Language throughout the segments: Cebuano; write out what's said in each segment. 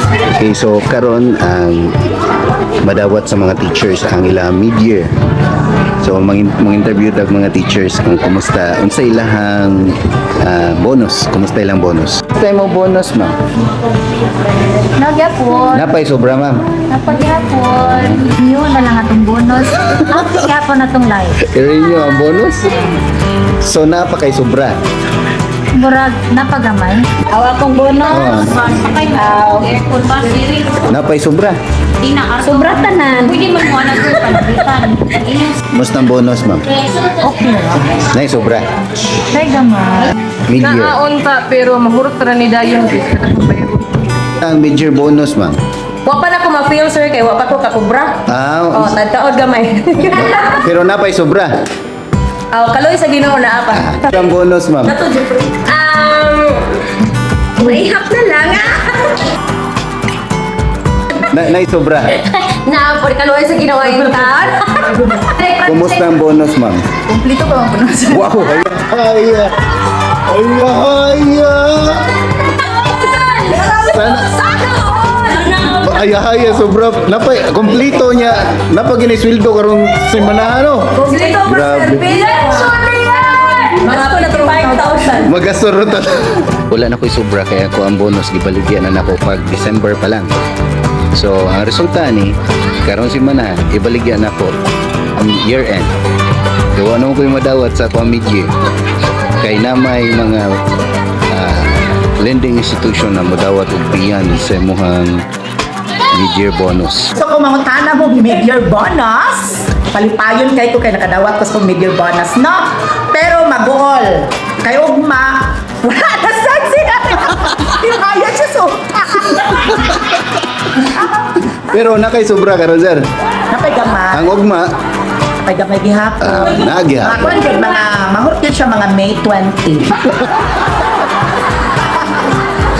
Okay, so karon ang madawat sa mga teachers ang ilang mid-year. So mga interview tag mga teachers kung kumusta unsa ilahang bonus, kumusta ilang bonus. Kumusta mo bonus, ma'am? Nagyapon. Napay sobra, ma'am. Napagyapon. Yun na lang atong bonus. Ang gyapon na tong life. I-renew ang bonus. So napakay sobra. Murag napagamay. Aw, akong bonus. Oh. Aw. Napay sobra. Sobra tanan. Kumusta ang bonus, ma'am? Okay ra. Nay sobra. Kay gamay. Mid-year. Naon pa pero mahurot ra ni dayon. Ang mid-year bonus, ma'am. Wa pa na ko ma-feel, sir, kay wa pa ko kakubra. Ah, Oh, tadtaod gamay. pero napay sobra. Aw, kaloy sa Ginoo naa pa. Ang bonus, ma'am. Nato, Jeffrey. Maihap na lang ah. Nay sobra. Na, por kaloy sa Ginoo yung taon. Kumusta ang bonus, ma'am? Kompleto pa ang bonus. Wow! Ay, ay, ay, ay, Sana, ay, ay, sobra. Napay, kompleto niya. Napag ginisweldo karong semana, ano? Kompleto pa, Grabe. sir. Mga 5,000. Magasurot na. Wala na ko'y sobra kaya ko ang bonus gibaligyan na nako pag December pa lang. So, ang resulta ni karon semana ibaligyan nako ang year end. So, ano ko'y madawat sa ako ang mid-year? Kay na may mga lending institution na modawat og piyan sa imuhang mid-year bonus. So kung mangutana mo mid-year bonus, palipayon kay ko kay nakadawat ko sa mid-year bonus, no? Pero maguol. Kay ugma, wala na sad siya. Tinaya siya so. Pero nakay sobra karon, sir. Napay gamay. Ang ugma, Napay gamay gihapon. Naa gihapon. Mga kuwan gyud, mga mahurot yun siya mga May 20.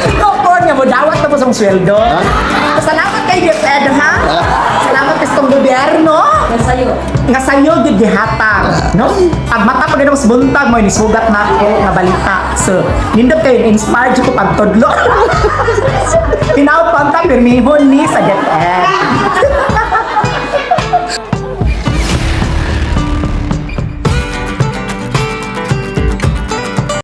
Ikaw po nga mo dawat na po sa sweldo. Salamat kay DepEd, ha? Salamat kay sa gobyerno. Sayo. Nga sayo gyud gihatag, no? Pag mata pa ganun sa buntag mo nisugat na ako nga balita. So nindot kayo, inspired jud ko pagtudlo. Tinaw pa ta pirmihon ni sa DepEd.